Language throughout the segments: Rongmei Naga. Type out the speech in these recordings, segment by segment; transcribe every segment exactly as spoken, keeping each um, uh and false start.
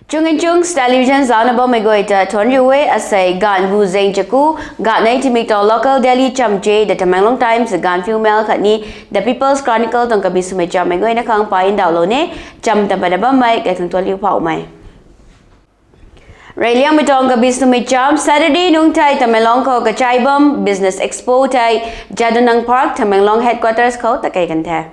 Chung Chungs Television zaucna bammei guay ta thuanc riu e. Asei gaanv bu zeng chaku, gaanv nei timik tuang local daily chamche, The Tamenglong Times, The Gaanphiu Mail khatni The People's Chronicle tuang kabi swmei chammei guayna khang pa ndauhlou ne. Cham tam pana bammei kai khang tuanliu phoumei. Reyliangmei tuang kabi swmei cham. Saturday nungc tei Tamenglong khou kachai bam Business Expo tei Jadonang Park, Tamenglong Headquarters khou takei kan the.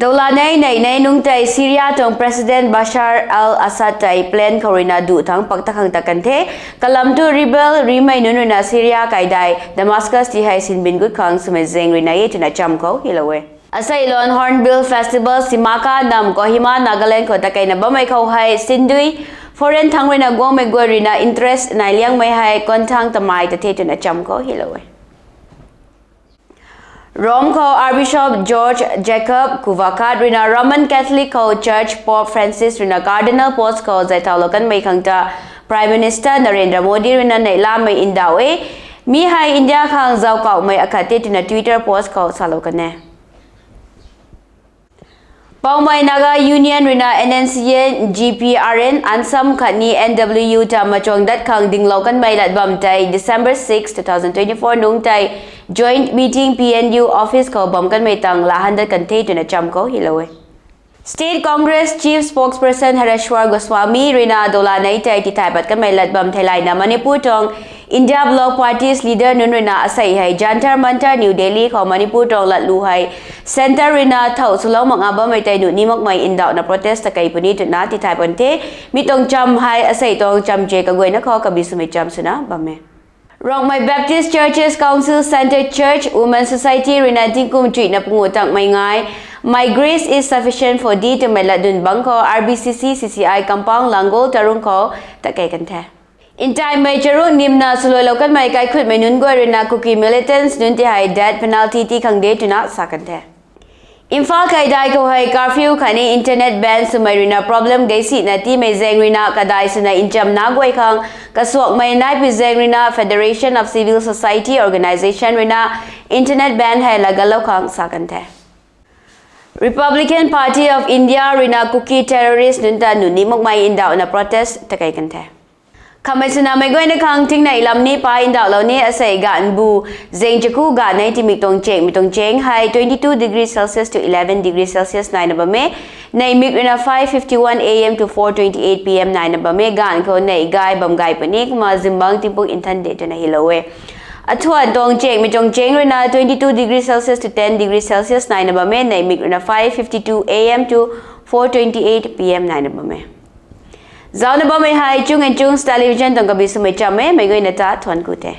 Doula nei nei nei nungc tei Syria tuang President Bashar al-Assad tei plane khou ruina duh thangc pak ta khang ta kan the. Kalam tu rebel rimei nunc ruina Syria kaidai Damascus ti hei sinbin gut khang swmei zaeng ruina e twna cham khou hylou e. Asei lon Hornbill Festival Simaka nam Kohima, Nagaland khou takeina bammei khou hei sindui foreign thangc ruina guangmei guay ruina interest nai liangmei hei kon thangc tamei ta the twna cham khou hylou e. Rome khou Archbishop George Jacob Kouvakat ruina Roman Catholic khou Church Pope Francis ruina Cardinal post khou zay thaulou kanmei khang ta Prime Minister Narendra Modi ruina neihlamei ndauh e. Mi hei India khang zauc kauhmei akhat the twna Twitter post khou salou kan e. Poumai Naga Union ruina N N C N, G P R N, ANSAM khatni N W U ta machuang dat khang dinglou kanmei lat bam tei December six, two thousand twenty-four nungc tei joint meeting P N U office khou bam kanmei tang lahan dat kan the twna cham khou hylou e. State Congress Chief Spokesperson Hareshwar Goswami ruina doula nei tei tithay pat kanmei lat bam theilayna Manipur tuang India Bloc Parties leader nunc ruina asei hei Jantar Mantar, New Delhi khou Manipur tuang latlu hei centre ruina thau swlou mak nga bammei tei nuh ni makmei ndauhna protest takei puni twna tithay pan the. Mi tuang cham hei asei tuang chamche kaguayna khou kabi swmei cham swna bam e. Rongmei Baptist Churches Council, Centre Church, Women Society ruina tingkum chuihna pungu tangmei ngai My Grace is Sufficient for Thee twmei latdun bangc khou R B C C C C I compound Langol Tarung khou takei kan the. Ntaimei charuk nimna swluailou kanmei kaikhutmei nunc guay ruina Kuki militants nunc ti hei death penalty tii khang de twna sa kan the. Imphal kaidai khou hei curfew khatni internet ban swmei ruina problem geisina tiimei zaeng ruina kadai swna nchamna guay khang kasuakmei naipi zaeng ruina Federation of Civil Society Organisation ruina internet ban hei lagallou khang sa kan the. Republican Party of India ruina Kuki terrorist nunc ta nuh ni makmei ndauhna protest takei kan the. Khamei swna meic guayna khang thingneih lam ni pa ndauhlou ni. Asei gaanv bu zeng chaku, gaanv nei timik tuang chengmei tuang cheng hei twenty two degree Celsius to eleven degree Celsius naina bam e. Neihmik ruina five fifty one A M to four twenty eight P M naina bam e. Gaanv khou neih gay bam gay puni kumna zymbangc tingpuk nthan de twna hylou e. Athuan tuang chengmei tuang cheng ruina twenty two degree Celsius to ten degree Celsius naina bam e. Neihmik ruina five fifty two A M to four twenty eight P M naina bam e. Zaucna bammei hei Chung and Chungs Television tuang kabi swmei cham e. Meic guayna ta thuanc ku the.